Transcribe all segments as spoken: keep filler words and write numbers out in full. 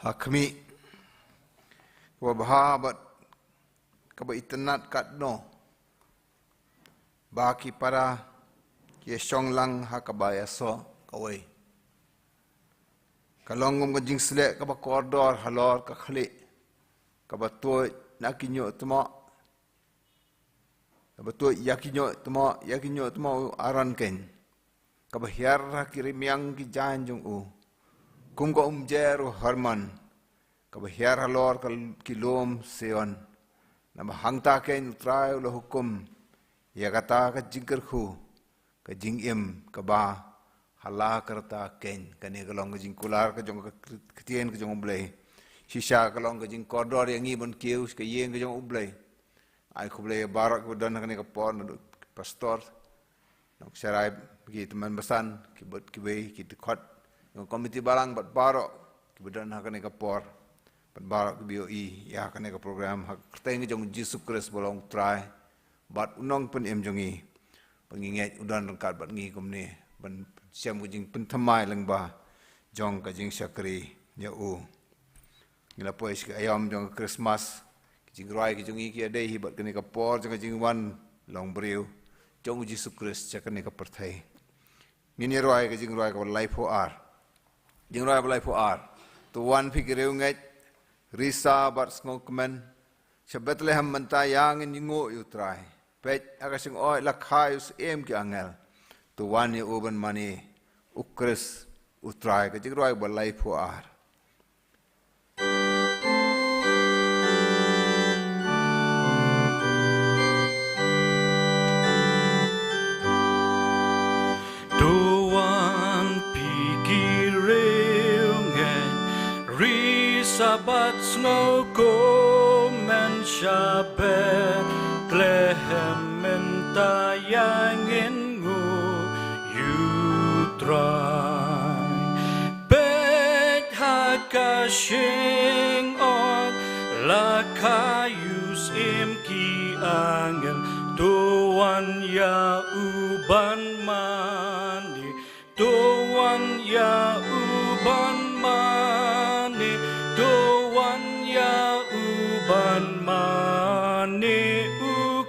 Ba khmih, kaba bha bad kaba itynnad katno ba ki para ki shong lang ha kaba ïasoh kawei. Ka long kum ka jingsleh kaba kordor halor ka khlieh, kaba tuid na ki ñiuhtmoh, kaba tuid ïa ki ñiuhtmoh, ïa ki ñiuhtmoh u Aaron keiñ, kaba hiar ha ki rmiang ki jaiñ jong u, kum ka umjer u Hermon, kaba hiar halor ka l-, ki lum Sion. Naba hangta keiñ U Trai u la hukum ïa kata ka jingkyrkhu, ka jingim kaba ha la ka rta keiñ. Kane ka long ka jingkular ka jong ka ktien ka jong U Blei. Shisha ka long ka jingkordor ïa ngi ban kiew sha ka ïing ka jong U Blei. Ai khublei ïa baroh kiba don ha kane ka por, naduh ki pastor, nongshakri, ki tymmen basan, ki bad kiwei ki dkhot jong ka komiti balang bad baroh kiba don ha kane ka por, bad baroh kiba ïohi ïa kane ka program, ha ka kyrteng ka jong U Jisu Khrist ba long U Trai bad U Nongpynim jong ngi. Ba ngi ngeit u don ryngkat bad ngi kumne ban shem ka jingpynthymmai lyngba jong ka jingshakri ïa u. Ngi la poi sha ka aïom jong ka Christmas. Ki jingrwai ki jong ngi ki ïadei hi bad kane ka por jong ka jingwan long briew jong U Jisu Khrist sha kane ka pyrthei. Ngin ïa rwai ka jingrwai kaba laiphew ar. Jingrwai ba laiphew ar. To wan phi ki riewngeit, risa bad sngewkmen, sha Bethlehem mynta ïa ngin ïanguh ïa U Trai. Peit, ha ka shyngoid la kha ïa u syiem ki angel. To wan ïa u ban mane, U Khrist U Trai. Ka jingrwai ba laiphew ar. To wan phi ki riewngeit, risa bad sngewkmen, sha Bethlehem mynta ïa ngin nguh ïa U Trai. Peit, ha ka shyngoid la kha ïa u syiem ki angel. To wan ïa u ban mane, to wan ïa u ban mane, to wan ïa u ban mane, U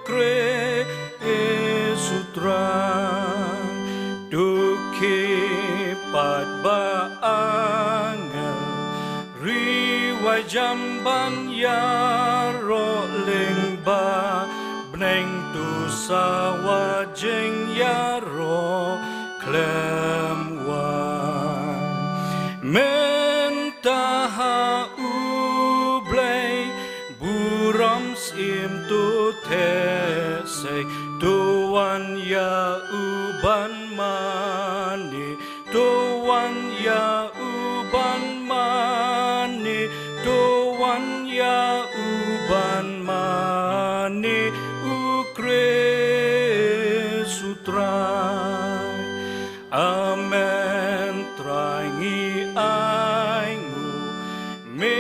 Khrist U Trai. To khie pat ba angel, riewai jam ban ïaroh lyngba bneng, to sawa jingïaroh khlem wan. Mynta ha U Blei burom syiem to theh sei, to wan ïa u ban mane, to wan ïa u ban mane, to wan ïa u ban mane, U Khrist U Trai. Amen, Trai ngi ainguh, me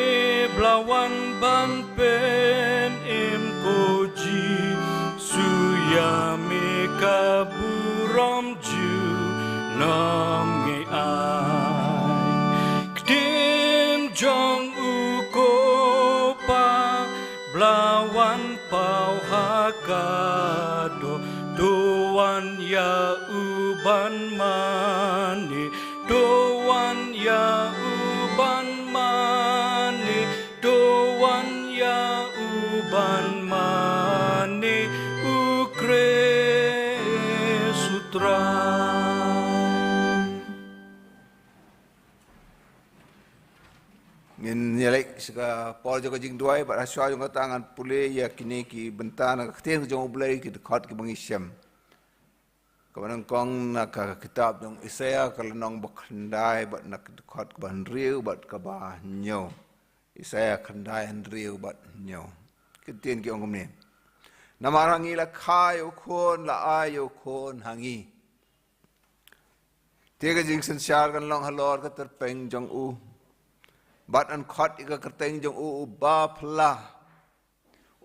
ba la wan ban pynim, ko Jisu, ïa me ka burom junom ngi ai. Ktien jong u ko Pa ba la wan paw ha ka doh, to wan ïa u ban mane, to wan ïa u ban mane, to wan ïa u ban mane, U Khrist U Trai. Ngin ïaleit sha ka por jong ka jingduwai, bad ha shuwa jong kata ngan pule ïa kine ki bynta na ka ktien jong U Blei, ki dkhot kiba ngi shem. Kaba nyngkong na ka kitab jong Isaiah, ka lynnong ba khyndai, bad na ka dkhot kaba hynriew bad kaba hynñiew. Isaiah khyndai, hynriew bad hynñiew. Ki ktien ki ong kumne: Namar ha ngi la kha ïa u khun, la ai ïa u khun ha ngi. Te ka jingsynshar kan long halor ka tyrpeng jong u, bad yn khot ïa ka kyrteng jong u, Uba Phylla,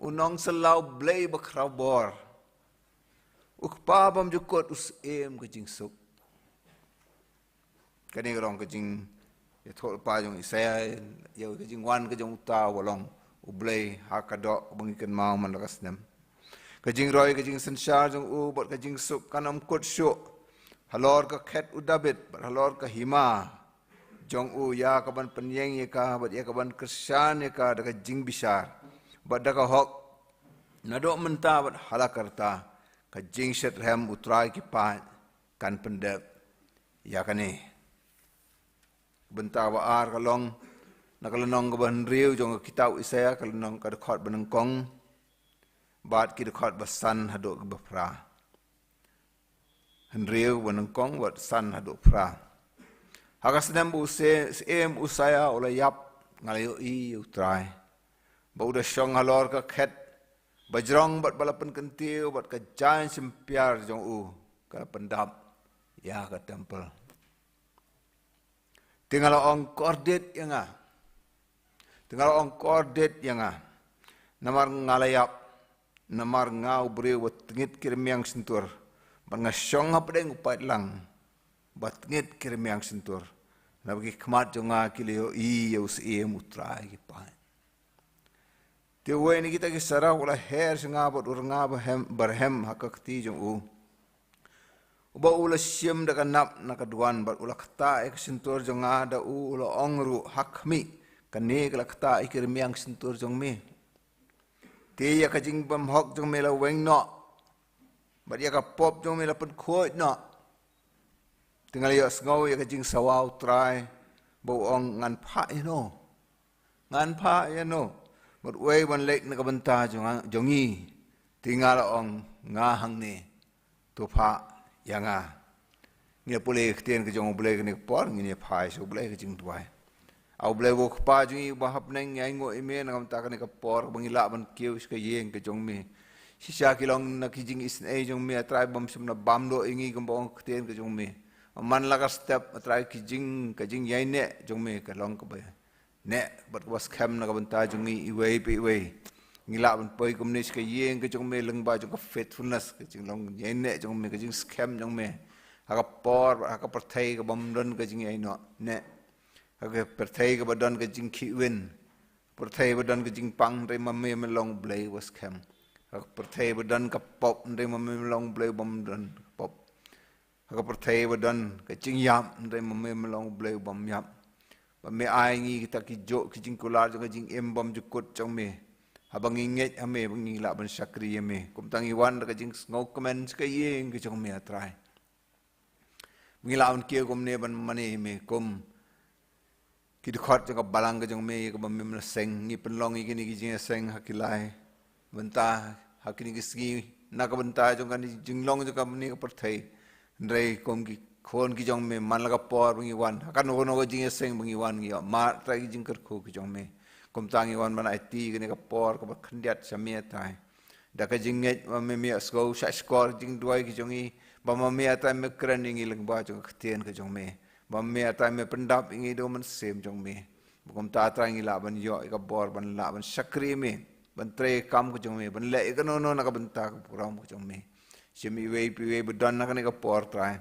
U Nongsylla, U Blei Bakhrawbor, U Kpa Bymjukut, U Syiem ka Jingsuk. Kane ka long ka jing, Ïathuh lypa jong Isaiah ïa ka jingwan ka jong uta uba long U Blei ha ka doh ba ngi kynmaw man la ka snem. Ka jingroi ka jingsynshar jong u bad ka jingsuk kan ym kut shuh halor ka khet u David bad halor ka hima jong u, ïa kaban pynïeng ïa ka bad ïa kaban kyrshan ïa ka da ka jingbishar bad da ka hok. Naduh mynta bad hala karta ka jingshet rhem U Trai ki paid kan pyndep ïa kane. Bynta ba ar ka long na ka lynnong kaba hynriew jong ka kitab Isaiah, ka lynnong, ka dkhot ba nyngkong bad ki dkhot ba san haduh ki ba phra. Hynriew, ba nyngkong bad san haduh phra. Ha ka snem ba u se-, syiem Usaïa u la ïap, nga la ïohi ïa U Trai ba u da shong halor ka khet ba jrong bad ba la pynkyntiew bad ka jaiñ shympiar jong u ka la pyndap ïa ka templ. Te nga la ong, kordit ïa nga. Te nga la ong, kordit ïa nga. Namar nga la ïap. Namar nga u briew ba tngit ki rmiang shyntur. Bad nga shong hapdeng u paidlang ba tngit ki rmiang shyntur. Naba ki khmat jong nga ki la ïohi ïa u syiem U Trai ki paid. Te uwei na kita ki serok u la her sha nga bad u rnga barhem, barhem ha ka kti jong u. Uba u la shim da ka nap na ka duwan bad u la ktah ïa ka shyntur jong nga da u, u la ong ruh, ha khmih, kane ka la ktah ïa ki rmiang shyntur jong me. Te ïa ka jingbymhok jong me la weng noh. Bad ïa ka pop jong me la pynkhuid noh. Te nga la ïohsngew ïa ka jingsawa U Trai ba u ong, ngan phah ïano. Ngan phah ïano. Bad uei ban leit na ka bynta jong, jong ngi. Te nga la ong, nga hangne. To phah ïa nga. Ngi la pule ktien ka jong U Blei kane ka por, ngin ïa phai sha U Blei ka jingduwai. A U Blei U Kpa jong ngi uba ha bneng, ngi ainguh ïa me na ka bynta kane ka por ba ngi lah ban kiew sha ka ïing ka jong me. Shisha ki long na ki jingisynei jong me, A Trai, bym shym la bam doh ïa ngi kumba ong ktien ka jong me. Man la ka step, A Trai, ki jing, ka jingïaineh jong me ka long kaba neh bad kaba skhem na ka bynta jong ngi iwei pa iwei. Ngi lah ban poi kumne sha ka ïing ka jong me lyngba jong ka faithfulness, ka jinglong ïaineh jong me, ka jingskhem jong me. Ha ka por, ha ka pyrthei kabym don ka jingïaineh. Ha ka pyrthei kaba don ka jingkhih win. Pyrthei ba don ka jingpang, hynrei ma me me long Blei ba skhem. Ha ka pyrthei ba don ka pop, hynrei ma me me long Blei bym don ka pop. Ha ka pyrthei ba don ka jingïap, hynrei ma me me long Blei bym ïap. Ba me ai ngi kita ki juk ki jingkular jong ka jingim bymjukut jong me. Haba ngi ngeit ha me ba ngi lah ban shakri ïa me. Kumta ngi wan da ka jingsngewkmen sha ka ïing ka jong me, A Trai. Ngi lah ban kiew kumne ban mane ïa me kum ki dkhot jong ka balang ka jong me, kaba me la seng, ngi pynlong ïa kine ki jingïaseng ha ki lai bynta, ha kine ki sngi, na ka bynta jong kane jinglong jong kane ka pyrthei. Hynrei kum ki khun ki jong me, man la ka por ba ngi wan ha kano kano ka jingïaseng ba ngi wan, ngi ïoh mad, A Trai, ki jingkyrkhu ki jong me. Kumta ngi wan ban aiti kane ka por kaba khyndiat sha me, A Trai. Da ka jingngeit ba me me ïohsngew shah shkor jingduwai ki jong ngi, ba ma me, A Trai, me kren ïa ngi lyngba jong ka ktien ka jong me. Ba ma me, A Trai, me pyndap ïa ngi da U Mynsiem jong me. Ba kumta, A Trai, ngi lah ban ïoh ïa ka bor ban lah ban shakri ïa me, ban trei ïa ka kam ka jong me, ban leh ïa kano kano na ka bynta ka burom ka jong me. Shim iwei pa iwei ba don ha kane ka por, Trai.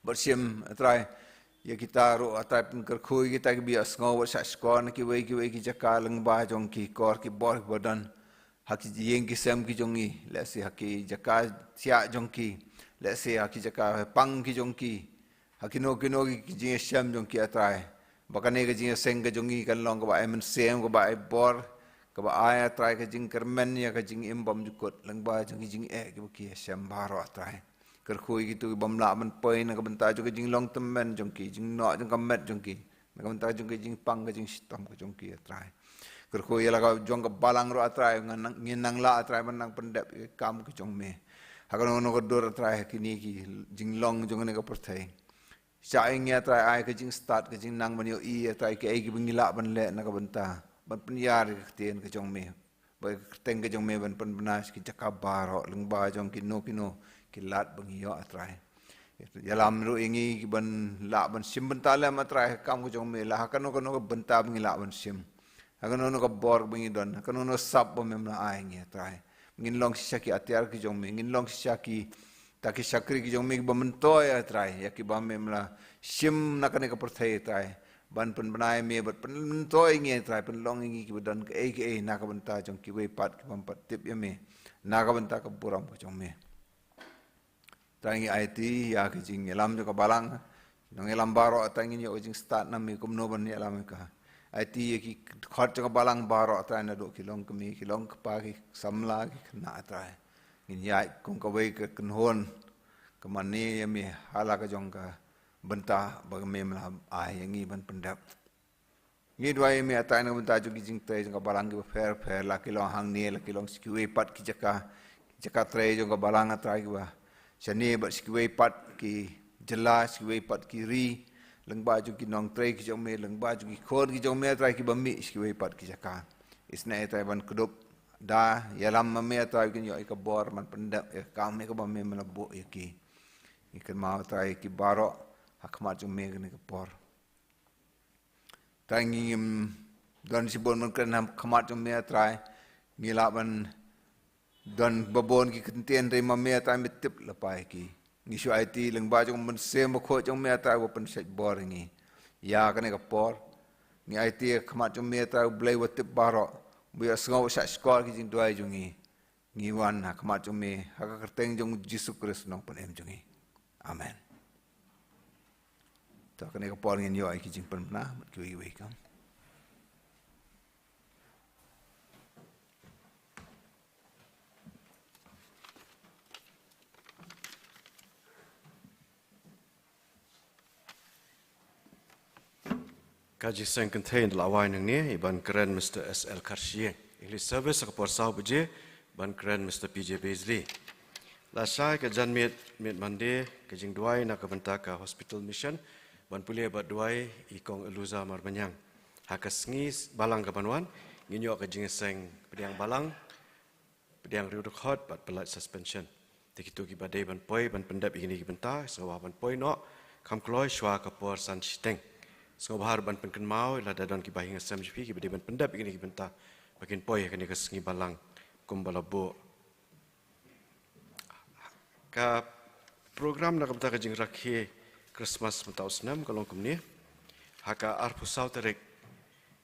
Bad shim, A Trai, ïa kita ruh, A Trai, pynkyrkhu ïa kita kiba ïohsngew bad shah shkor na kiwei kiwei ki jaka lyngba jong ki kor ki bor kiba don ha ki ïing ki sem ki jong ngi, lehse ha ki jaka thiah jong ki, lehse ha ki jaka pang ki jong ki, ha kino kino ki, ki jingïashem jong ki, A Trai. Ba kane ka jingïaseng ka jong ngi kan long kaba ai mynsiem, kaba ai bor, kaba ai, A Trai, ka jingkyrmen ïa ka jingim bymjukut lyngba jong ki jingeh kiba ki ïashem baroh, A Trai. Kyrkhu ïa kito kibym lah ban poi na ka bynta jong ka jinglong tymmen jong ki, jingnoh jong ka met jong ki, na ka bynta jong ka jingpang ka jingshitom ka jong ki, A Trai. Kyrkhu ïa la ka jong ka balang ruh, A Trai, ngan nang, ngin nang lah, A Trai, ban nang pyndep ïa ka kam ka jong me ha kano kano ka dur, A Trai, ha kine ki jinglong jong kane ka pyrthei. Shah ïa ngi, A Trai, ai ka jingstad, ka jingnang ban ïohi, A Trai, kiei kiba ngi lah ban leh na ka bynta ban pynïar ïa ka ktien ka jong me, bad ka kyrteng ka jong me ban pynbna sha ki jaka baroh lyngba jong kino kino ki lad ba ngi ïoh, A Trai. Ïalam ruh ïa ngi kiban lah ban shim bynta lem, A Trai, ha ka kam ka jong me, la ha kano kano ka bynta ba ngi lah ban shim, ha kano kano ka bor ba ngi don, ha kano kano ka sap ba mem la ai ïa ngi, A Trai. Ngin long shisha ki atiar ki jong me, ngin long shisha kita ki shakri ki jong me kiba myntoi, A Trai, ïa kiba mem la shim na kane ka pyrthei, A Trai, ban pynbna ïa me bad pynmyntoi ïa ngi Trai, pynlong ïa ngi kiba don kaei kaei na ka bynta jong kiwei pat ki bym pat tip ïa me, na ka bynta ka burom ka jong me. Trai ngi aiti ïa ka jingïalam jong ka balang, nongïalam baroh Trai ngin ïoh ka jingstad na me kumno ban ïalam ïa ka. Aiti ïa ki khot jong ka balang baroh Trai naduh ki longkmie, ki longkpa, ki samla, ki khynnah Trai. Ngin ïaid kum kawei ka kynhun ka mane ïa me ha la ka jong ka bynta ba me me la ai ïa ngi ban pyndep. Ngi duwai ïa me Trai na ka bynta jong ki jingtrei jong ka balang kiba pher pher, la ki long hangne, la ki long sha kiwei pat ki jaka, ki jaka trei jong ka balang Trai kiba shane bad sha kiwei pat ki jylla, sha kiwei pat ki ri, lyngba jong ki nongtrei ki jong me, lyngba jong ki khun ki jong me Trai kiba mih sha kiwei pat ki jaka. Isynei Trai ban kdup da ïalam ma me Trai kin ïoh ïa ka bor ban pyndep ïa ka kam ïa kaba me me la buh ïa ki. Ngi kynmaw Trai ki baroh ha khmat jong me kane ka por. Trai ngim don shibun ban kren ha khmat jong me Trai. Ngi lah ban don babun ki kyntien, hynrei ma me Trai me tip lypa ïa ki. Ngi shu aiti lyngba jong u Mynsiem Bakhuid jong me Trai ba pynshait bor ïa ngi ïa kane ka por. Ngi aiti ha khmat jong me Trai, U Blei ba tip baroh, ba ïohsngew shah shkor ki jingduwai jong ngi. Ngi wan ha khmat jong me ha ka kyrteng jong U Jisu Khrist u Nongpynim jong ngi. Amen. To kane ka por ngin ïoh ïa ki jingpynbna bad kiwei kiwei kam. Ka jingseng kynthei nda la wai nangne, i ban kren Mister S L Kharshiing. English service ha ka por saw baje, ban kren Mister P J Beasley. Lashai ka janmiet, miet Monday, ka jingduwai na ka bynta ka hospital mission, ban pule bad duwai i Kong Eluza Marbaniang. Ha ka sngi balang ka ban wan, ngin ïoh ka jingseng pdiang balang, pdiang riew dkhot bad pyllait suspension. Te kito kiba dei ban poi ban pyndep ïa kine ki bynta, sngewbha ban poi noh kham kloi shwa ka por san shiteng. Sngewbha ban pynkynmaw ïa lada don kiba ha ïing ha sem jong phi kiba dei ban pyndep ïa kine ki bynta, ba kin poi ha kane ka sngi balang kumba la buh. Ka program na ka bynta ka jingrakhe Christmas mynta u snem ka long kumne. Ha ka arphew saw tarik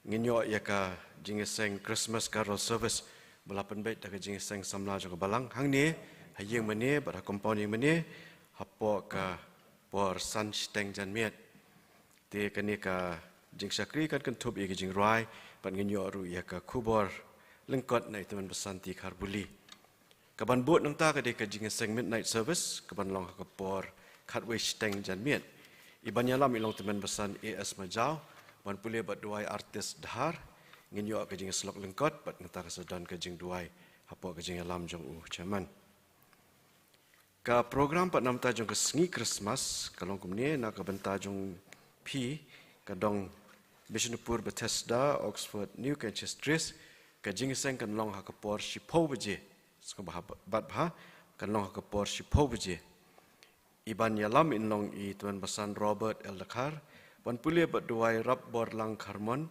ngin ïoh ïa ka jingïaseng Christmas Carol Service ba la pynbeit da ka jingïaseng samla jong ka balang hangne ha ïing mane bad ha compound ïing mane hapoh ka por san shiteng janmiet. Te kane ka jingshakri kan kynthup ïa ka jingrwai bad ngin ïoh ruh ïa ka khubor lyngkot na i Tymmen Basan T Kharbuli. Ka ban bud nangta ka dei ka jingïaseng midnight service ka ban long ha ka por khatwei shiteng janmiet. I ban ïalam i long Tymmen Basan A S Majaw, ban pule bad duwai artist Dhar. Ngin ïoh ka jingïasyllok lyngkot bad nangta ka sa don ka jingduwai hapoh ka jingïalam jong u chairman. Ka program pat na ka bynta jong ka sngi Christmas ka long kumne. Na ka bynta jong phi ka dong Bishnupur Bethesda, Oxford New Kensington Street, ka jingïaseng kan long ha ka por shiphew baje. Sngewbha bad bha, kan long ha ka por shiphew baje. I ban ïalam in long i Tymmen Basan Robert L Dkhar, ban pule bad duwai Rapborlang Kharmon.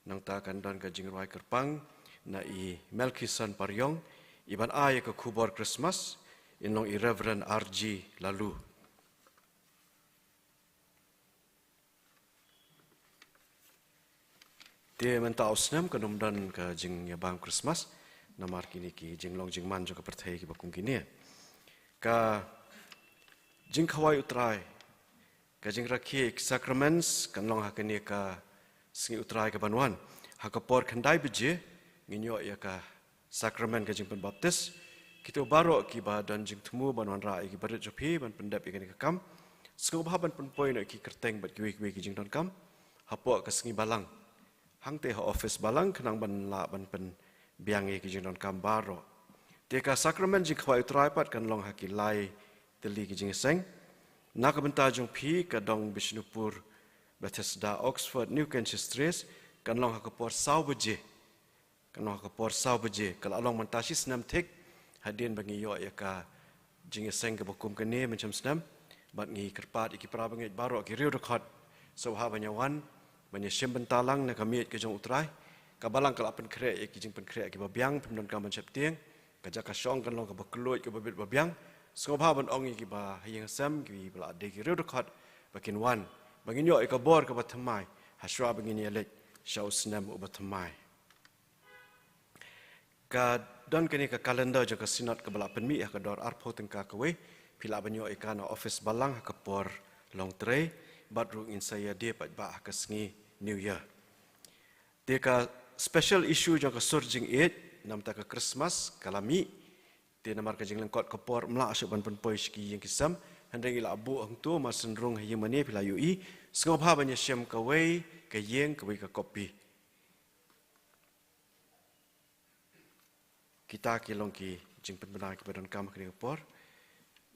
Nangta kan don ka jingrwai kyrpang na i Melkison Pariong. I ban ai ka khubor Christmas in long i Reverend R G Lalu. Te mynta u snem kan ym don ka jingïabam Christmas namar kine ki jinglong jingman jong ka pyrthei kiba kum kine. Ka jingkhawai U Trai, ka jingrakhe ki sacraments kan long ha kane ka sngi U Trai ka ban wan. Ha ka por khyndai baje ngin ïoh ïa ka sakramen ka jingpynbaptis. Kito baroh kiba don jingthmu ban wanrah ïa ki barit jong phi ban pyndep ïa kane ka kam, sngewbha ban pynpoi noh ïa ki kyrteng bad kiwei kiwei ki jingdonkam hapoh ka sngi balang hangtei ha office balang khnang ban lah ban pynbiang ïa ki jingdonkam baroh. Te ka sakramen jingkhawai U Trai pat kan long ha ki lai tylli ki jingïaseng. Na ka bynta jong phi ka dong Bishnupur Bethesda, Oxford New Kensington Street, kan long ha ka por saw baje. Kan long ha ka por saw baje. Ka la long mynta shi snem thik hadien ba ngi ïoh ïa ka jingïaseng kaba kum kane mynshem snem. Bad ngi kyrpad ïa ki para bangeit baroh ki riew dkhot, sngewbha ban ïa wan ban ïa shim bynta lang na ka miej ka jong U Trai. Ka balang ka la pynkhreh ïa ki jingpynkhreh kiba biang, phim donkam ban sheptieng. Ka jaka shong kan long kaba kylluid kaba bit ba biang. Sngewbha ban ong ïa kiba ha ïing ha sem kiba la dei ki riew dkhot ba kin wan, ba ngin ïoh ïa ka bor kaba thymmai hashwa ba ngin ïa leit sha u snem uba thymmai. Ka don kane ka kalendar jong ka Synod kaba la pynmih ha ka dor arphew tyngka kawei, phi lah ban ïoh ïa ka na office balang ha ka por Longtrei, bad ruh ngin sa ïa die pat ba ha ka sngi New Year. Te ka special issue jong ka sur jingïeit namar ka Christmas ka la mih. Te namar ka jinglyngkot ka por ym lah shuh ban pynpoi sha ki ïing ki sem, hynrei ngi la buh hangto mar shen rung ha ïing mane, phi la ïohi. Sngewbha ban ïa shem kawei ka ïing kawei ka kopi. Kita ki long ki jingpynbna kiba donkam ha kane ka por.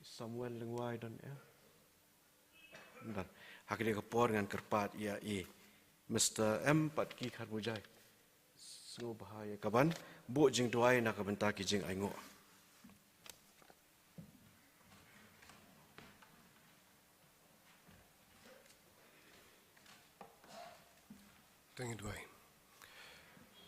Samuel Lyngwa i don eh? Don. Ha kane ka por ngan kyrpad ïa i Mister M Patki Kharmujai. Sngewbha ïa ka ban buh jingduwai na ka bynta ki jingainguh. To ngin duwai.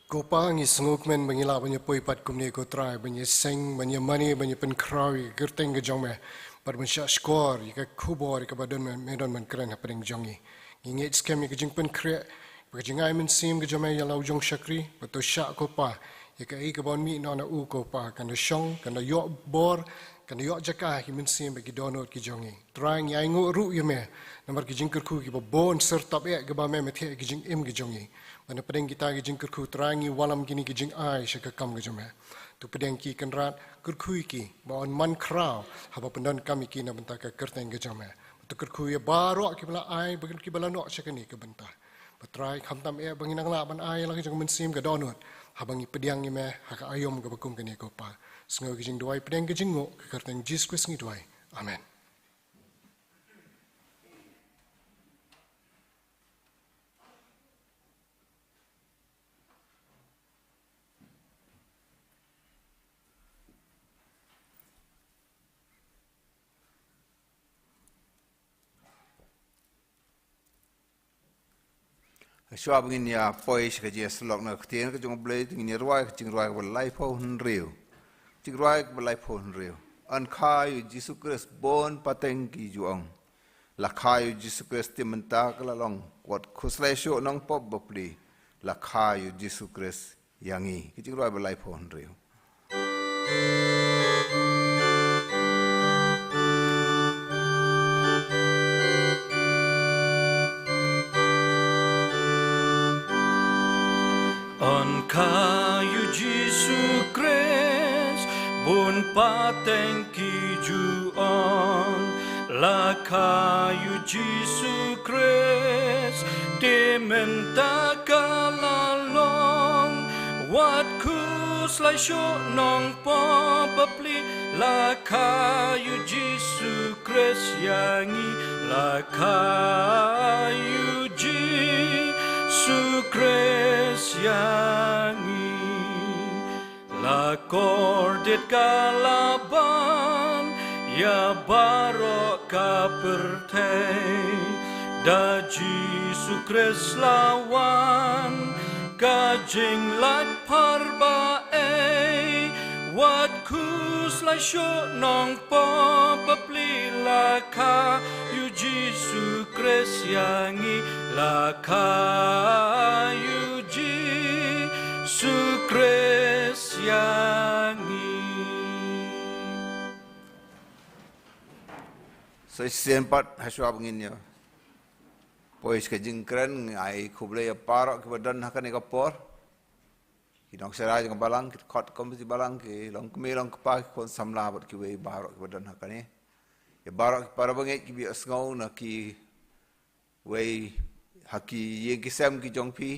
Ko Pa, ngi sngewkmen ba ngi lah ban ïa poi pat kumne, ko Trai, ban ïa seng, ban ïa mane, ban ïa pynkhraw ïa ka kyrteng ka jong me, bad ban shahshkor ïa ka khubor ïa kaba don me, me don ban kren hapdeng jong ngi. Ngi ngeit skhem ïa ka jingpynkhreh bad ka jingai mynsiem ka jong me ïa la u jong shakri, bad to shah, ko Pa, ïa kaei kaba wan mih na u, ko Pa, kan da shong, kan da ïoh bor, kan da ïoh jaka ha ki mynsiem bad ki dohnud ki jong ngi. Trai, ngi ainguh ruh ïa me namar ki jingkyrkhu kiba bun syrtap eh kiba me, me thiah ïa ki jingim ki jong ngi. Bad na pdeng kita ki jingkyrkhu, Trai, ngi wallam kine ki jingai sha ka kam ka jong me. To pdeng ki, Kynrad, kyrkhu ïa ki ba yn man khraw haba pyndonkam ïa ki na bynta ka kyrteng ka jong me. Bad to kyrkhu ïa baroh kiba la ai, bad kiba la noh sha kane ka bynta. Bad Trai, khamtam eh ba ngin nang lah ban ai la ka jong ka mynsiem ka dohnud haba ngi pdiang ïa me ha ka aïom kaba kum kane, ko Pa. Sngew ïa ka jingduwai pdeng ka jingnguh, ha ka kyrteng Jisu Khrist ngi duwai. Amen. Shuwa ba ngin ïa poi sha ka jingïasyllok na ka ktien ka jong U Blei, ngin ïa rwai ka jingrwai kaba laiphew hynriew. Jingrwai kaba laiphew hynriew. Yn kha ïa U Jisu Khrist bun pateng ki ju ong. La kha ïa U Jisu Khrist te mynta ka la long. Wat khuslai shuh nongpop bapli. La kha ïa U Jisu Khrist ïa ngi. Ka jingrwai ba laiphew hynriew. Yn kha ïa U Jisu Khrist bun pateng ki ju ong. La kha ïa U Jisu Khrist te mynta ka la long. Wat khuslai shuh nongpop bapli, la kha ïa U Jisu Khrist ïa ngi, la kha ïa U Jisu Khrist ïa ngi. La kordit ka la ban ïa baroh ka pyrthei, da Jisu Khrist la wan ka jinglait phar ba ei. Wat khuslai shuh nongpop bapli, la kha ïa U Jisu Khrist ïa ngi, la kha ïa U Jisu Khrist ïa ngi. Sa shisien pat, hashwa ba ngin ïa poi sha ka jingkren, ngi ai khublei ïa baroh kiba don ha kane ka por. Ki nongsharai jong ka balang, ki dkhot komiti balang, ki longkmie longkpa, ki khun samla bad kiwei baroh kiba don ha kane. Ïa baroh ki para bangeit kiba ïohsngew na kiwei ha ki ïing ki sem ki jong phi.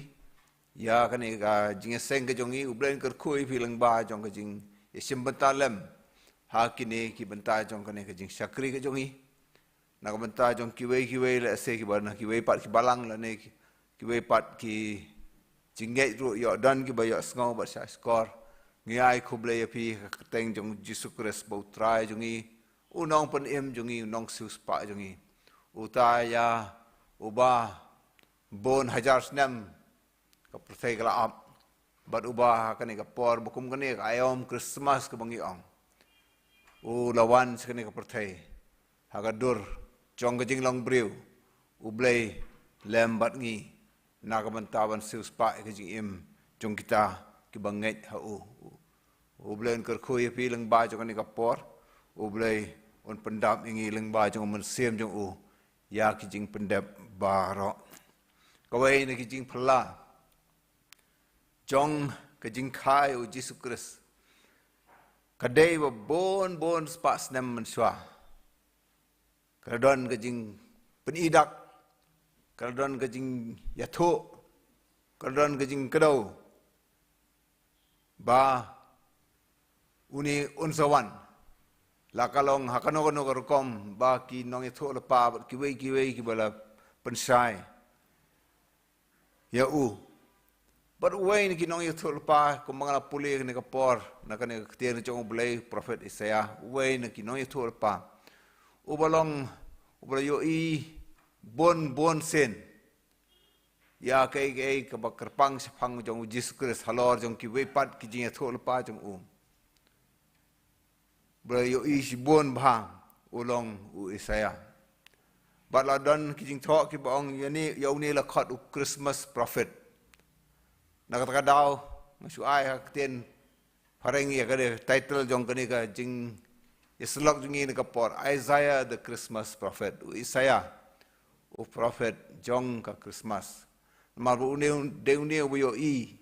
Ïa kane ka jingïaseng ka jong ngi, U Blei un kyrkhu ïa phi lyngba jong ka jingïashim bynta lem ha kine ki bynta jong kane ka jingshakri ka jong ngi. Na ka bynta jong kiwei kiwei, lehse kiba na kiwei pat ki balang lane ki, kiwei pat ki jingngeit ruh ïoh don kiba ïohsngew bad shahshkor. Ngi ai khublei ïa phi ha ka kyrteng jong U Jisu Khrist ba U Trai jong ngi, U Nongpynim jong ngi, U Nongsiewspah jong ngi. Uta ïa uba bun hajar snem ka pyrthei ka la ap. Bad uba ha kane ka por ba kum kane ka aïom Christmas kaba ngi ong, u la wan sha kane ka pyrthei ha ka dur jong ka jinglong briew. U Blei lem bad ngi. na ka bynta ban siewspah ïa ka jingim jong kita kiba ngeit ha u. U Blei un kyrkhu ïa phi lyngba jong kane ka por. U Blei un pyndap ïa ngi lyngba jong u mynsiem jong u ïa ki jingpyndep baroh. Kawei na ki jingphylla jong ka jingkha ïa u Jisu Khrist ka dei ba bun bun spah snem mynshuwa ka la don ka jingpynidak, ka la don ka jingïathuh, ka la don ka jingkdew ba une un sa wan. La ka long ha kano kano ka rukom ba ki nongïathuhlypa bad kiwei kiwei kiba la pynshai ïa u. Bad uwei na ki nongïathuhlypa, kumba nga la pule kane ka por na kane ka ktien jong u Blei, prophet Isaiah, uwei na ki nongïathuhlypa uba long, uba la ïohi bun bun sien ïa kaei kaei kaba kyrpang shaphang jong u Jisu Khrist halor jong kiwei pat ki jingïathuhlypa jong u. Ba la ïohi shibun bha u long u Isaiah. Bad la don ki jingthoh kiba ong ïa une, ïa une la khot u Christmas prophet. Na kata ka daw nga shu ai ha ka ktien phareng ïa ka title jong kane ka jingïasyllok jong ngi na ka por, Isaiah the Christmas prophet. U Isaiah u prophet jong ka Christmas. Namar ba une u dei une uba ïohi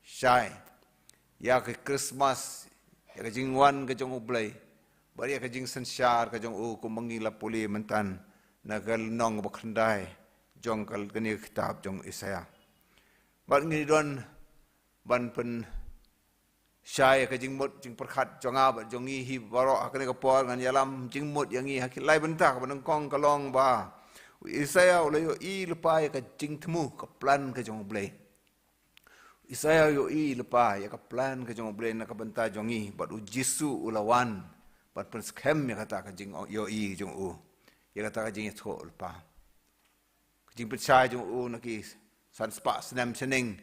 shai ïa ka Christmas, ïa ka jingwan ka jong u Blei bad ïa ka jingsynshar ka jong u, kumba ngi la pule mynta na ka lynnong ba khyndai jong ka, kane ka kitab jong Isaiah. Bad ngi don ban pynshai ïa ka jingmut jingpyrkhat jong nga bad jong ngi hi baroh ha kane ka por. Ngan ïalam jingmut ïa ngi ha ki lai bynta. Kaba nyngkong ka long ba u Isaiah u la ïohi lypa ïa ka jingthmu, ka plan ka jong u Blei. Isaiah u ïohi lypa ïa ka plan ka jong u Blei na ka bynta jong ngi, bad u Jisu u la wan ban pynskhem ïa kata ka jingïohi jong u, ïa kata ka jingïathuhlypa. Ka jingpynshai jong u na ki san spah snem shaneng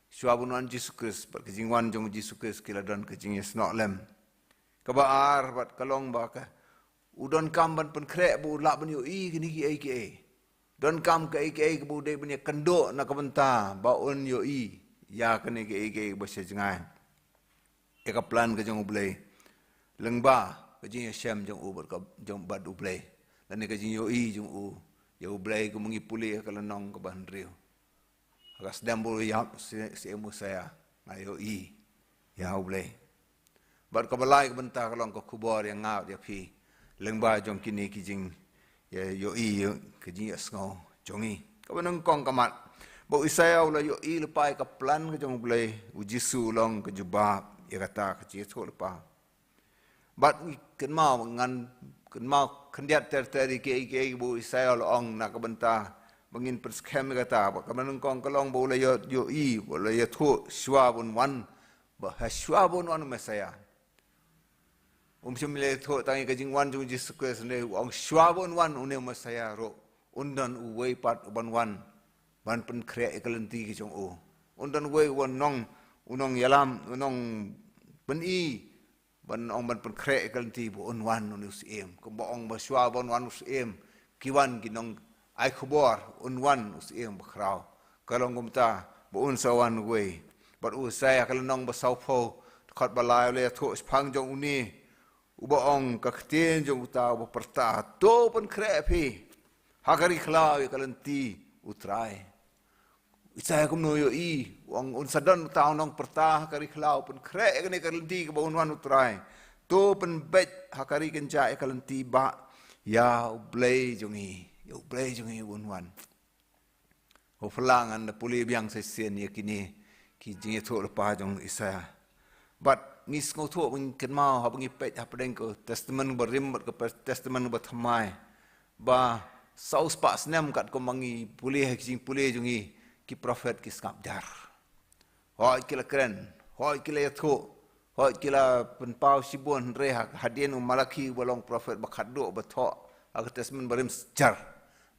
shuwa ban wan Jisu Khrist bad ka jingwan jong u Jisu Khrist ki la don ka jingïasnoh lem. Kaba ar bad ka long ba ka u donkam ban pynkhreh ba u lah ban ïohi kine kiei kiei. Donkam kaei kaei kaba u dei ban ïakynduh na ka bynta ba un ïohi ïa kine kiei kiei ba sha jngai. Ïa ka plan ka jong u Blei lyngba ka jingïashem jong u bad ka, jong bad u Blei, lane ka jingïohi jong u ïa u Blei, kumba ngi pule ha ka lynnong kaba hynriew. Ha ka snem ba u ïap, Syiem Isaiah, nga ïohi ïa u Blei. Bad kaba lai ka bynta ka long ka khubor ïa nga bad ïa phi lyngba jong kine ki jing ïa ïohi, ïa ka jingïasngew jong ngi. Kaba nyngkong ka mat ba u Isaiah u la ïohi lypa ïa ka plan ka jong u Blei, u Jisu u long ka jubab ïa kata ka jingïathuhlypa. Bad ngi kynmaw, ngan kynmaw khyndiat ter ter ïa kiei kiei ba u Isaiah u la ong na ka bynta ba ngin pynskhem ïa kata. Bad kaba nyngkong ka long ba u la ïohi, ba u la ïathuh shuwa ban wan, ba ha shuwa ban wan u Messiah. Um shym la ïathuh tang ïa ka jingwan jong u Jisu Khrist, hynrei u ong shuwa ban wan une u Messiah ruh un don uwei pat uban wan ban pynkhreh ïa ka lynti ka jong u. Un don uwei uban nong, u nongïalam, u nongpyni, ban ong ban pynkhreh ïa ka lynti, ba un wan une u Syiem. Kumba ong ba shuwa ban wan u Syiem ki wan ki nongai khubor, un wan u Syiem bakhraw. Ka long kumta ba un sa wan uwei. Bad u Isaiah ha ka lynnong ba sawphew, dkhot ba lai, u la ïathuh shaphang jong une uba ong, ka ktien jong uta uba pyrta, to pynkhreh phi ha ka ri khlaw ïa ka lynti u Trai. U Isaiah kumno u ïohi, u ong un sa don uta u nongpyrta ha ka ri khlaw, pynkhreh ïa kane ka lynti kaba un wan u Trai. To pynbeit ha ka ri kynjah ïa ka lynti bah ïa u Blei jong ngi, ïa u Blei jong ngi un wan. Hooid, phi lah ngan da pule biang sa shisien ïa kine ki jingïathuhlypa jong u Isaiah. Bad ngi sngewthuh, ba ngi kynmaw, haba ngi peit hapdeng ka Testament Barim bad ka Testament Bathymmai, ba saw spah snem katkum ba ngi pule ha ki jingpule jong ngi, ki prophet ki sngap jar. Hooid ki la kren, hooid ki la ïathuh, hooid ki la pynpaw shibun, hynrei ha, hadien u Malakhi uba long prophet ba khatduh ba thoh ha ka Testament Barim, jar.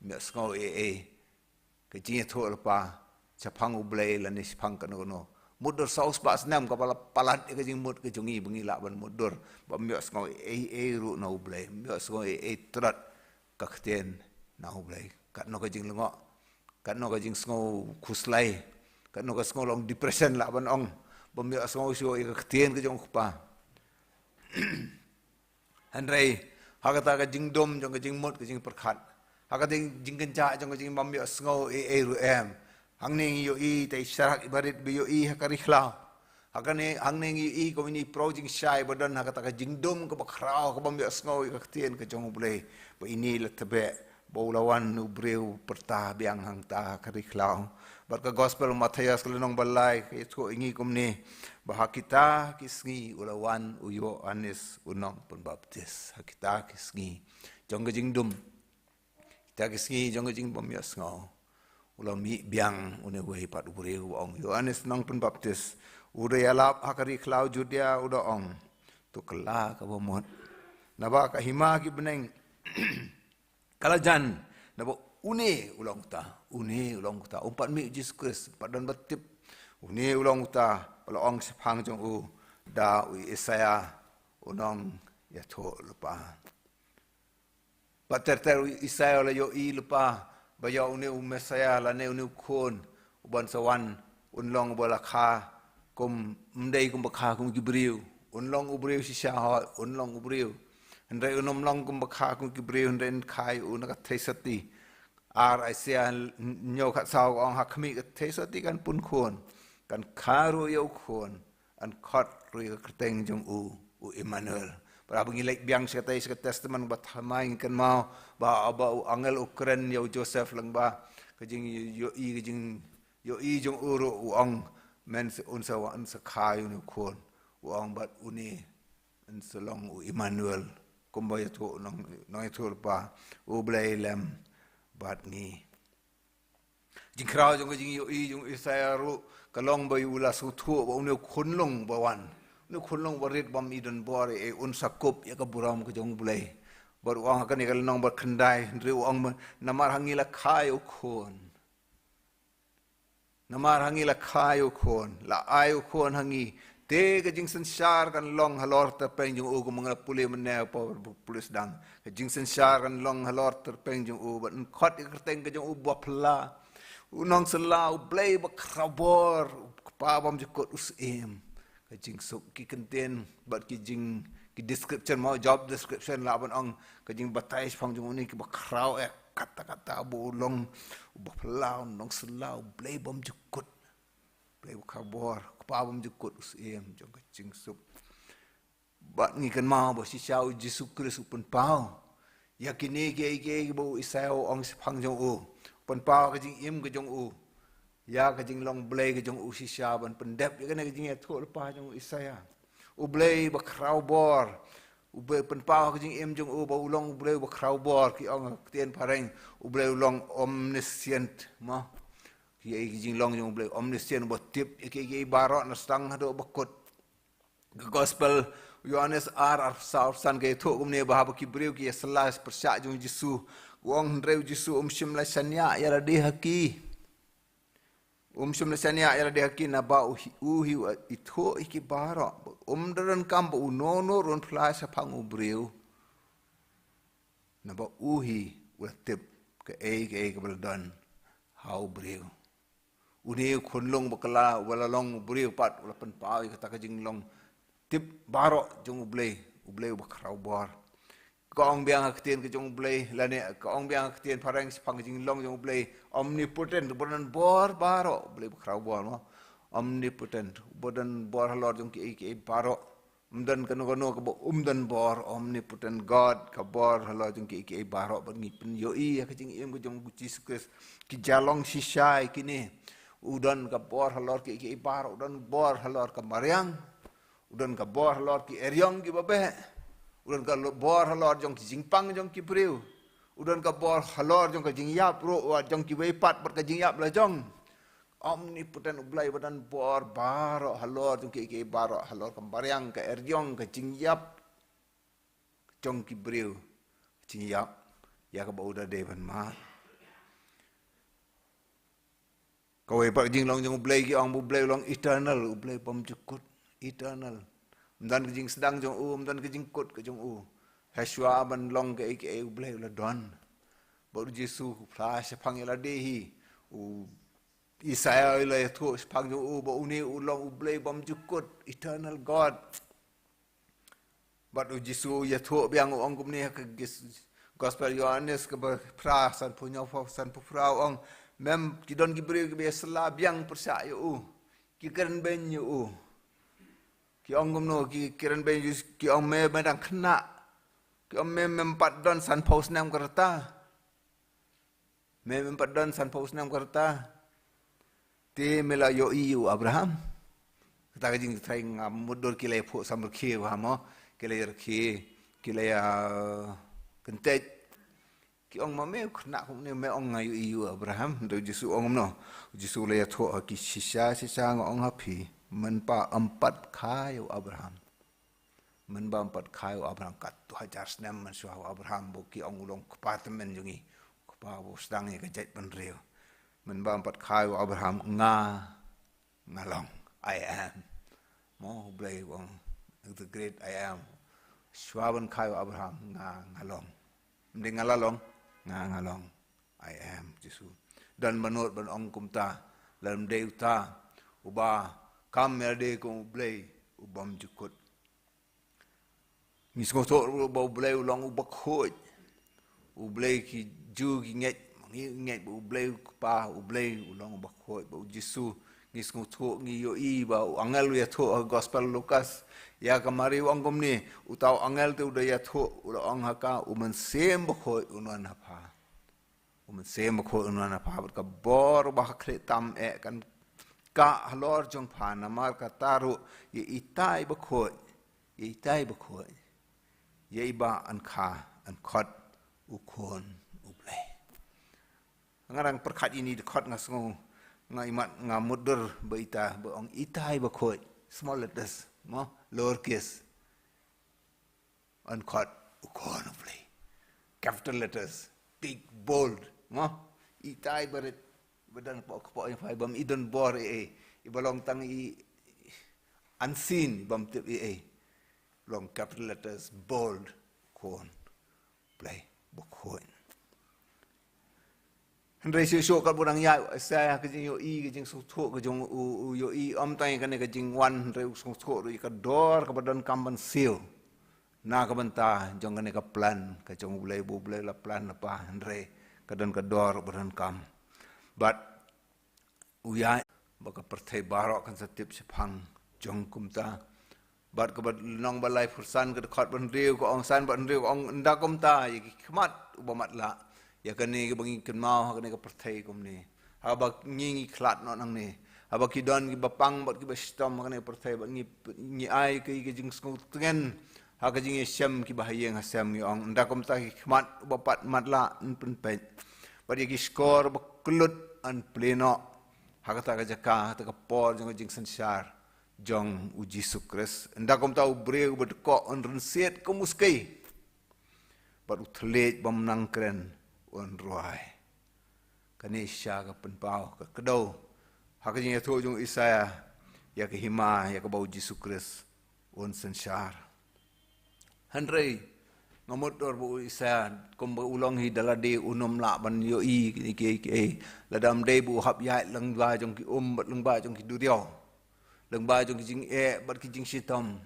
Ym ïohsngew ei ei ka jingïathuhlypa shaphang u Blei lane shaphang kano kano. Mutdur saw spah snem kaba la palat ïa ka jingmut ka jong ngi ba ngi lah ban mutdur, ba ym ïohsngew ei ei ruh na u Blei, ym ïohsngew ei ei tlot ka ktien na u Blei. Katno ka jinglyngngoh Katno ka jingsngew khuslai, katno ka sngew long depression lah ban ong, bym ïoh sngew shuh ïa ka ktien ka jong u Kpa. Hynrei ha kata ka jingdum jong ka jingmut ka jingpyrkhat, ha kata ka jingkynjah jong ka jingbym ïoh sngew ei ei ruh em, hangne ngi ïohi te i sharak i barit ba ïohi ha ka ri khlaw. Ha kane hangne ngi ïohi kum ine i pyrthei jingshai ba don ha kata ka jingdum kaba khraw, kabym ïoh sngew ïa ka ktien ka jong U Blei. Ba ine la tbeh ba u la wan u briew pyrta biang hangta ha ka ri khlaw. Bad ka gospel Mathaios ka lynnong ba lai ka ïathuh ïa ngi kumne, ba ha kita ki sngi u la wan u Ïoannis u nongpynbaptis. Ha kita ki sngi jong ka jingdum, kita ki sngi jong ka jingbym ïoh sngew, u la mih biang une uwei pat u briew ba ong Ïoannis nongpynbaptis. U da ïalap ha ka ri khlaw Judia, u da ong, to kylla kaba mut, naba ka hima ki bneng ka la jan, naba une u long uta, une u long uta. Um pat mih u Jisu Khrist, um pat don ba tip. Une u long uta ba la ong shaphang jong u da u Isaïah u nongïathuhlypa. Bad ter ter u Isaïah u la ïohi lypa ba ïa une u Messiah lane une u khun uban sa wan, un long uba la kha kum, ym dei kumba kha kum ki briew. Un long u briew shisha hoi, un long u briew. Hynrei un ym long kumba kha kum ki briew, hynrei un kha ïa u na ka theisotti. Ar Isaïah hynñiew khatsaw ka ong, ha khmih ka theisotti kan pun khun, kan kha ruh ïa u khun, yn khot ruh ïa ka kyrteng jong u, u Immanuel. Bad haba ngi leit biang sha katei, sha ka Testament ba thymmai, ngi kynmaw ba, ba u angel u kren ïa u Joseph lyngba ka jingïohi, ka jingïohi jong u ruh, u ong, men, un sa wan, un sa kha ïa une u khun. U ong bad une un sa long u Immanuel, kumba ïathuh nong, nongïathuhlypa, U Blei lem bad ngi. Jingkhraw jong ka jingïohi jong u Isaïah ruh ka long ba u la sngewthuh ba une u khunlung ba wan, une u khunlung ba rit, bym i don bor ei ei, un sa kup ïa ka burom ka jong U Blei. Bad u ong ha kane ka lynnong ba khyndai, hynrei u ong, namar ha ngi la kha ïa u khun. Namar ha ngi la kha ïa u khun, la ai u khun ha ngi, te ka jingsynshar kan long halor tyrpeng jong u, kumba nga la pule mynne ha ka por pule sdang. Ka jingsynshar kan long halor tyrpeng jong u, bad yn khot ïa ka kyrteng ka jong u Baphylla, U Nongsylla, U Blei Bakhrawbor, U Kpa Bymjukut, U Syiem. Ka jingsuk, ki kyntien bad ki jing, ki description mo, job description lah ban ong, ka jingbatai shaphang jong une kiba khraw eh, katta katta, ba u long U Baphylla, U Nongsylla, U Blei Bymjukut, Blei Bakhrawbor, Kpa Bymjukut, U Syiem jong ka jingsuk. Bad ngi kynmaw ba shisha u Jisu Khrist u pynpaw ïa kine kiei kiei ba u Isaïah u ong shaphang jong u. U pynpaw ka jingim ka jong u ïa ka jinglong Blei ka jong u shisha, ban pyndep ïa kane ka jingïathuhlypa jong u Isaïah. U Blei Bakhrawbor, u Blei, pynpaw ka jingim jong u ba u long U Blei Bakhrawbor, ki ong ha ka ktien phareng, U Blei u long omniscient mo. Kiei ki jinglong jong U Blei, omniscient, uba tip ïa kiei kiei baroh na sdang haduh ba kut. Ka gospel u Ïoannis ar, arphew saw, arphew san ka ïathuh kumne, ba haba ki briew ki ïasylla pyrshah jong u Jisu, u ong, hynrei u Jisu um shym la shaniah ïa lade ha ki. Um shym la shaniah ïa lade ha ki, naba u hi, u hi u ithuh ïa ki baroh. Um da donkam ba uno uno ruh un phla shaphang u briew, naba u hi u la tip kaei kaei kaba la don ha u briew. Une u khunlung ba kylla, uba la long u briew pat, u la pynpaw ïa kata ka jinglong tip baroh jong U Blei, U Blei Uba Khrawbor. Ka ong biang ha ka ktien ka jong U Blei, lane ka ong biang ha ka ktien phareng shaphang ka jinglong jong U Blei, omnipotent, uba don bor baroh, U Blei Uba Khrawbor mo. Omnipotent, uba don bor halor jong kiei kiei baroh. Ym don kano kano kaba ym don bor, omnipotent God, ka bor halor jong kiei kiei baroh. Bad ngi pynïohi ïa ka jingim ka jong u Jisu Khrist, ki jia long shisha ïa kine. U don ka bor halor kiei kiei baroh, u don bor halor ka mariang, u don ka bor halor ki eriong kiba beh, u don ka lo-, bor halor jong ki jingpang jong ki briew, u don ka bor halor jong ka jingïap ruh, wat jong kiwei pat bad ka jingïap la jong. Omnipotent, U Blei uba don bor baroh halor jong kiei kiei baroh, halor ka mariang, ka eriong, ka jingïap jong ki briew, ka jingïap ïa kaba u da dei ban mad. Kawei pat ka jinglong jong U Blei, ki ong ba U Blei u long eternal, U Blei bymjukut, eternal. Ym don ka jingsdang jong u, ym don ka jingkut ka jong u. Hashwa ban long kaei kaei, U Blei u la don. Bad u Jisu u phla shaphang ïa lade hi, U Isaiah u la ïathuh shaphang jong u ba une u long U Blei bymjukut, eternal God. Bad U Jisu u ïathuh biang, u ong kumne ha ka gis-, Gospel Ïohannes kaba phra, sanphew hynñiew, sanphew phra, u ong, mem, ki don ki briew kiba ïasylla biang pyrshah ïa u, ki kren beiñ ïa u. Ki ong kumno, ki kren beiñ ïa u, ki ong, me, me dang khynnah. Ki ong, me, mem pat don sanphew snem ka rta. Me, mem pat don sanphew snem ka rta. Te me la ïohi ïa u Abraham. Kata ka jingtharai nga mutdur ki la ïa phuh samrkhie bha mo. Ki la ïa rkhie, ki la ïa kyntait. Ki ong, ma me u khynnah kumne, me ong nga ïohi ïa u Abraham. Hynrei U Jisu u ong kumno? U Jisu u la ïathuh ha ki, shisha shisha nga ong ha phi, mynba ym pat kha ïa u Abraham. Mynba ym pat kha ïa u Abraham, katto hajar snem mynshuwa u Abraham, ba ki ong u long kpa tymmen jong ngi, kpa ba u sdang ïa ka jaitbynriew. Mynba ym pat kha ïa u Abraham, nga, nga long, I am. Mo, U Blei u ong, the great I am. Shuwa ban kha ïa u Abraham, nga, nga long. Ym dei nga la long, nga, nga long. I am, Jisu. Don ba nud ban ong kumta, lada ym dei uta uba kam ïalade kum U Blei u bymjukut. Ngi sngewthuh ruh ba U Blei u long uba khuid. U Blei ki Jiw ki ngeit, ngi ngeit ba U Blei u Kpa, U Blei u long uba khuid, ba U Jisu, ngi sngewthuh, ngi ïohi ba u angel u ïathuh ha Gospel Lukas ïa ka Mari, u ong kumne, uta u angel te u da ïathuh, u da ong ha ka, U Mynsiem Bakhuid un wan ha pha. U Mynsiem Bakhuid un wan ha pha, bad ka bor ba ha khlieh tam eh kan kah halor jong pha, namar kata ruh ïa itai bakhuid, ïa itai bakhuid, ïa iba yn kha, yn khot u Khun U Blei. Nga dang pyrkhat ïa ini dkhot nga sngew, nga imat nga mutdur ba ita, ba ong itai bakhuid, small letters, mo, lower case. Yn khot u Khun U Blei. Capital letters, big, bold, mo. Itai barit, ba dang kpoh, kpoh ïa phai, bym i don bor ei ei. Iba long tang i unseen, bym tip ei ei. Long capital letters, bold, Khun U Blei bakhuid. Hynrei shuh shuh katba u dang ïaid u Isaiah, ka jingïohi, ka jingsngewthuh ka jong u, u ïohi ym tang ïa kane ka jingwan, hynrei u sngewthuh ruh ïa ka dor kaba donkam ban siew na ka bynta jong kane ka plan ka jong U Blei, ba U Blei la plan lypa, hynrei ka don ka dor ba donkam. Bad u ïaid ba ka pyrthei baroh kan sa tip shaphang jong kumta. Bad kaba lynnong ba laiphew san, ka dkhot ba hynriew ka ong, san bad hynriew ka ong, ynda kumta ïa ki khmat uba matlah, ïa kane kaba ngi kynmaw ha kane ka pyrthei kumne, haba ngi, ngi khlad noh nangne, haba ki don kiba pang bad kiba shitom ha kane ka pyrthei, bad ngi, ngi ai ka, ka jingsngewtngen ha ka jingïashem kiba ha ïing ha sem, ngi ong, ynda kumta ki khmat uba pat matlah yn pynpeit, bad ïa ki shkor ba kyllut yn plie noh ha kata ka jaka, ha kata ka por jong ka jingsynshar jong U Jisu Khrist. Ynda kumta u briew ba dkoh un rynsied kum u skei, bad u thylliej bym nang kren un rwai. Kane shisha ka pynpaw, ka kdew ha ka jingïathuh jong u Isaiah ïa ka hima ïa kaba U Jisu Khrist un synshar. Hynrei nga mutdur ba u Isaiah, kumba u long hi, da lade un ym lah ban ïohi kiei kiei, lada ym dei ba u hap ïaid lyngba jong ki um bad lyngba jong ki duriaw, lyngba jong ki jingeh bad ki jingshitom,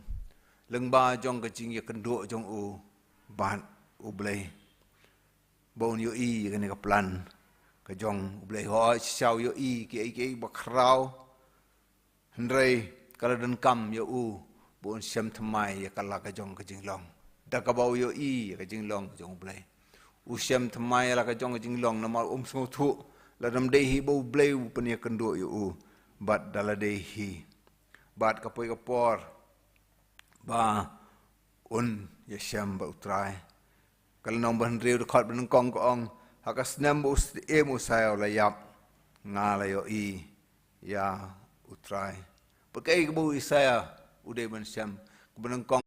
lyngba jong ka jingïakynduh jong u bad U Blei, ba un ïohi ïa kane ka plan ka jong U Blei. Hooid, shisha u ïohi kiei kiei bakhraw, hynrei ka la donkam ïa u ba un shem thymmai ïa ka la ka jong ka jinglong, da kaba u ïohi ïa ka jinglong ka jong U Blei. U shem thymmai ïa la ka jong ka jinglong, namar um sngewthuh lada ym dei hi ba U Blei u pynïakynduh ïa u, bad da lade hi, bad ka poi ka por ba un ïashem bad U Trai. Ka lynnong ba hynriew, dkhot ba nyngkong ka ong, ha ka snem ba u Syiem Usaia u la ïap, nga la ïohi ïa U Trai. Bad kaei kaba u Isaia u dei ban shem? Kaba nyngkong,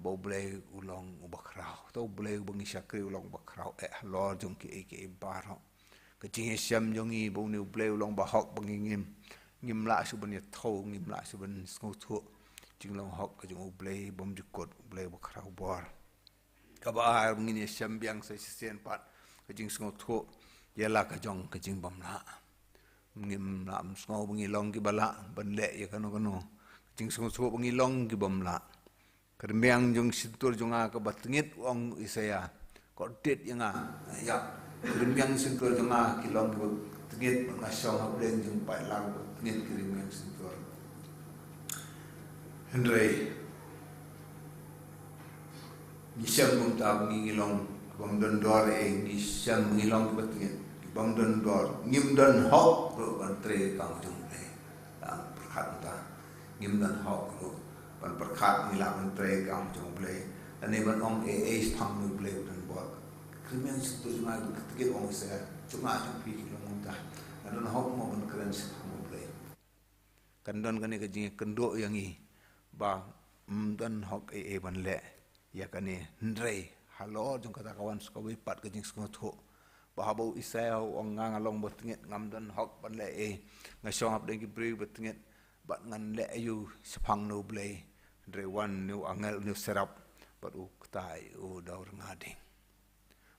ba U Blei u long uba khraw. Uta U Blei uba ngi shakri u long uba khraw eh halor jong kiei kiei baroh. Ka jingïashem jong ngi ba une U Blei u long uba hok, ba ngi ngim, ngim lah shuh ban ïathuh, ngim lah shuh ban sngewthuh. jinglong hok ka jong U Blei bymjukut, U Blei ba khraw bor. Kaba ar, ngin ïa shem biang sa shisien pat ka jingsngewthuh ïa la ka jong ka jingbymlah. Ngim lah ban sngew ba ngi long kiba lah ban leh ïa kano kano. Ka jingsngewthuh ba ngi long kibym lah. Ka rmiang jong shyntur jong nga kaba tngit, ong Isaïah, ka tit ïa nga. Ïa, ka rmiang shyntur jong nga ki long kiba tngit, nga shong ha pdeng jong paidlang ba tngit ki rmiang shyntur. Hynrei ngi shem kumta ba ngi, ngi long kibym don dor, eh, ngi shem ba ngi long kiba tngit, kibym don dor, ngim don hok ruh ban trei kam jong U Blei. Tang pyrkhat kumta, ngim don hok ruh ban pyrkhat ngi lah ban trei kam jong U Blei. Lane ban ong eh, eh, shaphang U Blei u don bor. Ka rmiang shyntur jong nga kaba tngit, ong Isaïah, jong nga jong phi ki long kumta. Nga don hok mo ban kren shaphang U Blei? Kan don kane ka jingkynduh ïa ngi ba ym don hok ei ei ban leh ïa kane. Hynrei halor jong kata ka wan sa kawei pat ka jingsngewthuh ba haba u Isaïah u ong, nga, nga long ba tngit, ngam don hok ban leh ei, nga shong hapdeng ki briew ba tngit, bad ngan leh aïu shaphang U Blei? Hynrei wan une u angel, une u seraph, bad u kta ïa u da u rnga ding.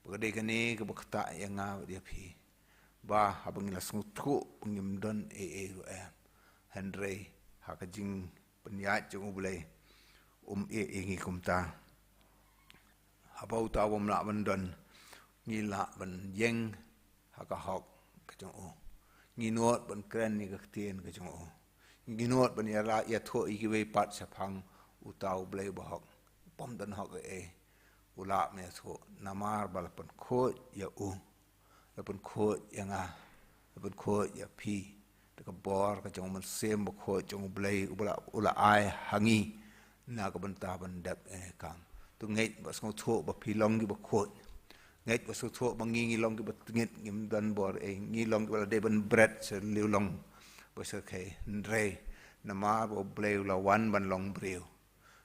Ba ka dei kane kaba kta ïa nga bad ïa phi, ba haba ngi la sngewthuh ba ngim don ei ei ruh em, hynrei ha ka jingpynïaid jong U Blei, um ïeh ïa ngi kumta. Haba uta u bym lah ban don, ngi lah ban ïeng ha ka hok ka jong u. Ngi nud ban kren ïa ka ktien ka jong u. Ngi nud ban ïa la ïathuh ïa kiwei pat shaphang uta U Blei ba hok. Bym don hok ei ei, u lah ban ïathuh namar ba la pynkhuid ïa u, la pynkhuid ïa nga, la pynkhuid ïa phi da ka bor ka jong U Mynsiem Bakhuid jong U Blei, uba la, u la ai ha ngi na ka bynta ban dep ïa kane ka kam. To ngeit bad sngewthuh ba phi long kiba khuid. Ngeit bad sngewthuh ba ngi, ngi long kiba tngit, ngim don bor ei, ngi long kiba la dei ban bret sha liang long ba syrkhei. Hynrei namar ba U Blei u la wan ban long briew,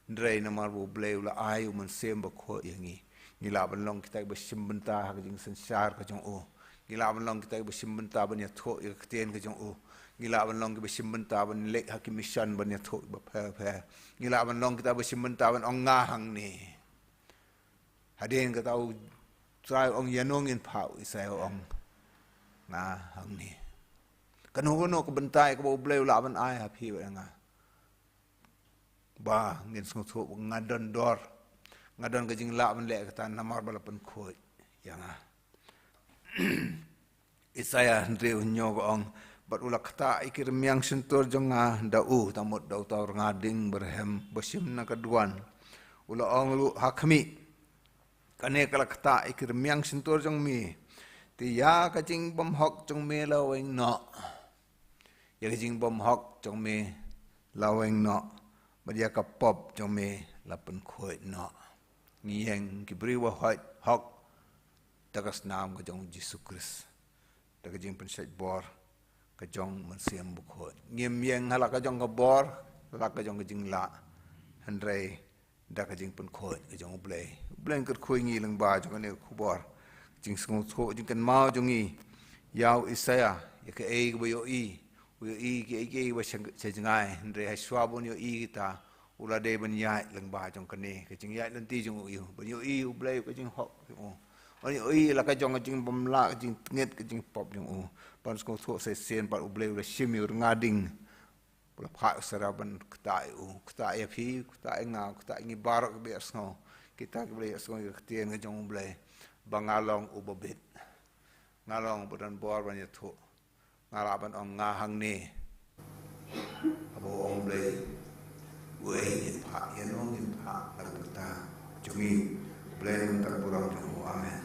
hynrei namar ba U Blei u la ai U Mynsiem Bakhuid ïa ngi, ngi lah ban long kita kiba shim bynta ha ka jingsynshar ka jong u. Ngi lah ban long kita kiba shim bynta ban ïathuh ïa ka ktien ka jong u. Ngi lah ban long kiba shim bynta ban leit ha ki mission ban ïathuh bapher bapher. Ngi lah ban long kita ba shim bynta ban ong, nga hangne. Hadien kata U Trai u ong, ïano ngin phah, u Isaïah u ong, nga hangne. Kano kano ka bynta kaba U Blei u lah ban ai ha phi bad nga, ba ngin sngewthuh ba nga don dor, nga don ka jinglah ban leh kata namar ba la pynkhuid ïa nga. Isaïah hynriew hynñiew ka ong, bad u la ktah ïa ki rmiang shyntur jong nga da u, tang mut da uta u rnga ding barhem ba shim na ka duwan. U la ong ruh ha khmih, kane ka la ktah ïa ki rmiang shyntur jong me. Te ïa ka jingbymhok jong me la weng noh. Ïa ka jingbymhok jong me la weng noh, bad ïa ka pop jong me la pynkhuid noh. Ngi ïeng ki briew ba hok, hok da ka snam ka jong U Jisu Khrist, da ka jingpynshait bor ka jong U Mynsiem Bakhuid. Ngim ïeng ha la ka jong ka bor, ha la ka jong ka jinglah, hynrei da ka jingpynkhuid ka jong U Blei. U Blei un kyrkhu ïa ngi lyngba jong kane ka khubor, jingsngewthuh, jingkynmaw jong ngi ïa u Isaïah, ïa kaei kaba u ïohi, u ïohi kiei kiei ba sha, sha jngai, hynrei hashwa ban ïohi kita, u la dei ban ïaid lyngba jong kane ka jingïaid lynti jong u, ban ïohi U Blei, ka jinghok jong u, ban ïohi la ka jong ka jingbymlah, ka jingtngit, ka jingpop jong u. Ban sngewthuh sa shisien pat U Blei u la shim ïa u rnga ding, u la phah u seraph ban ktah ïa u, ktah ïa phi, ktah ïa nga, ktah ïa ngi baroh kiba ïohsngew, kita kiba la ïohsngew ïa ka ktien ka jong U Blei, ba nga long uba bit, nga long uba don bor ban ïathuh, nga lah ban ong, nga hangne. Haba u ong U Blei, uei ngin phah, ïano ngin phah na ka bynta jong ngi? U Blei un ai ka burom jong u. Amen.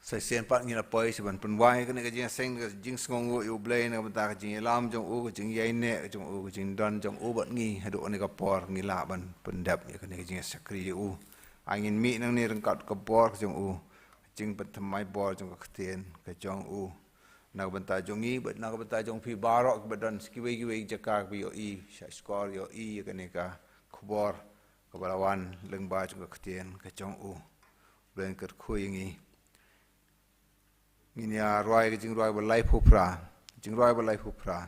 Sa shisien pat ngin ïa poi sha ban pynwai kane ka jingïaseng, ka jingsngewnguh ïa U Blei na ka bynta ka jingïalam jong u, ka jingïaineh jong u, ka jingdon jong u bad ngi haduh kane ka por, ngi lah ban pyndep ïa kane ka jingïashakri ïa u. Ai ngin mih nangne ryngkat ka bor ka jong u, ka jingpynthymmai bor jong ka ktien ka jong u, na ka bynta jong ngi bad na ka bynta jong phi baroh kiba don sha kiwei kiwei ki jaka, kiba ïohi, shah shkor ïohi ïa kane ka khubor, ka ba la wan lyngba jong ka ktien ka jong u. Blei un kyrkhu ïa ngi. Ngin ïa rwai ka jingrwai ba laiphew phra. Jingrwai ba laiphew phra.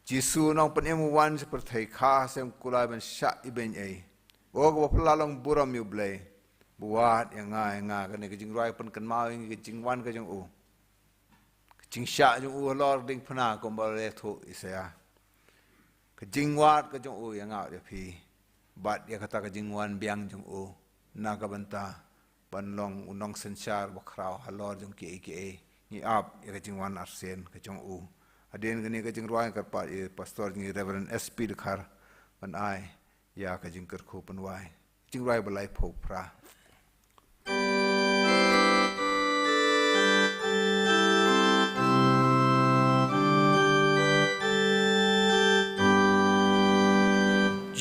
Jisu u nongpynim u wan sha pyrthei, kha sem kulai ban shah ibeiñ ei. O kaba phylla long burom ïa u Blei. Ba wad ïa nga, ïa nga, kane ka jingrwai pynkynmaw ïa ngi ka jingwan ka jong u. Ka jingshah jong u halor diengphna kumba la ïathuh Isaïah. Ka jingwad ka jong u ïa nga ïa phi. Bad ïa kata ka jingwan biang jong u na ka bynta ban long u nongsynshar bakhraw halor jong kiei kiei. Ngi ap ïa ka jingwan arsien ka jong u. Hadien kane ka jingrwai kyrpad ïa Pastor jong ngi Reverend S P Dkhar ban ai ïa ka jingkyrkhu pynwai. Jingrwai ba laiphew phra.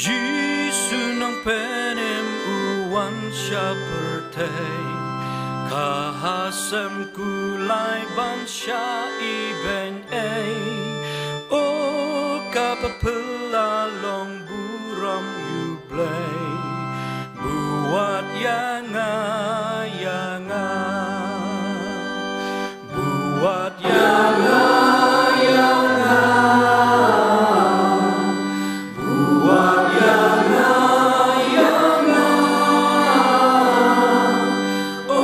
Jisu nongpynim u wan sha pyrthei, kha sem kulai ban shah ibeiñ ei. O kaba phylla long burom ïa u Blei, ba wad ïa nga, ïa nga. Ba wad ïa nga, ïa nga. Ba wad ïa nga, ïa nga. O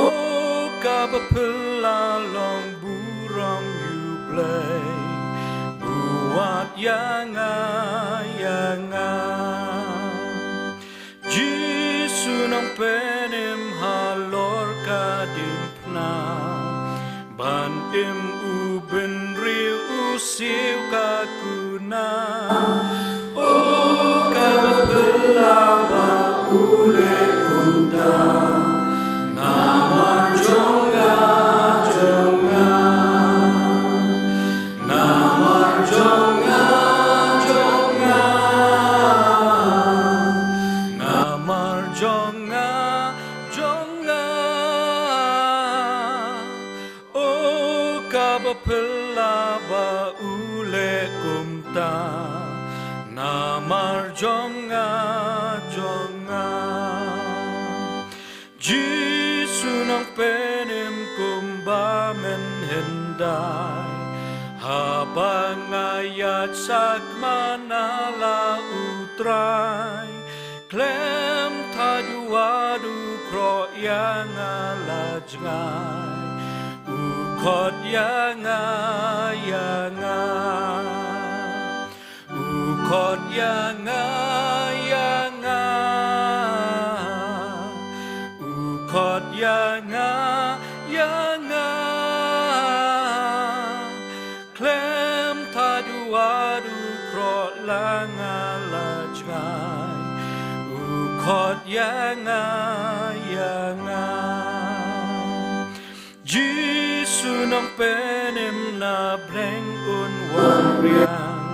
kaba phylla long burom ïa u Blei, ba wad ïa nga, ïa nga. Jisu nongpynim halor ka diengphna, ban im u bynriew u siew ka kuna. O kaba phylla ba u leh kumta, namar jong nga, jong nga. Namar jong nga, jong nga. Namar jong nga, jong nga. O kaba phylla ba u leh kumta, namar jong nga, jong nga. Jisu nongpynim kumba men hyndai, haba nga ïaid sakma na la u Trai. Khlem thait u wad u khroh ïa nga la jngai, u khot ïa nga, ïa nga. U khot ïa nga, ïa nga. U khot ïa nga, ïa nga. Khlem thait u wad u khroh la nga la jngai, u khot ïa nga, ïa nga. Jisu nongpynim na bneng un wan biang.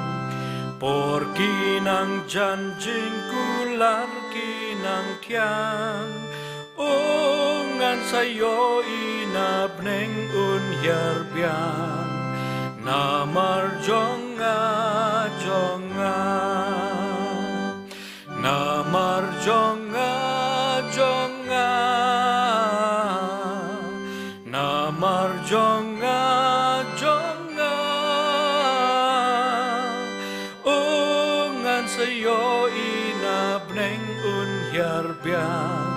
Por ki nang jan jingkular ki nang thiang. O ngan sa ïohi na bneng un hiar biang. Namar jong nga, jong nga. Namar jong nga, jong nga. Namar jong nga, jong nga. O ngan sa ïohi na bneng un hiar biang.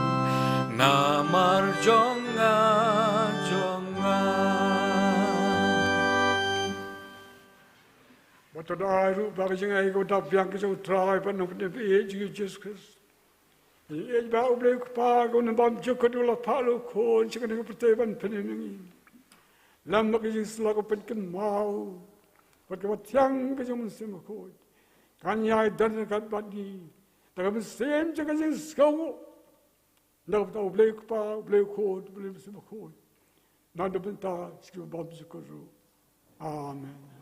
Namar jong nga, jong nga. Wat to da ruh ba ka jingaiei ka dap biang ka jong u Trai bad nongpynim ba ïeit jong ngi Jisu Khrist. Ïeit ba U Blei u Kpa ka un bymjukut u la phah u Khun sha kane ka pyrthei ban pynïeng ïa ngi. Lem bad ka jingsylla ka pynkynmaw bad kaba thiang ka jong u Mynsiem Bakhuid, kan ïai don ryngkat bad ngi da ka mynsiem jong ka jingsngewnguh. Na ka bynta U Blei u Kpa, U Blei u Khun, U Blei u Mynsiem Bakhuid. Naduh mynta sha kiba bymjukut ruh. Amen.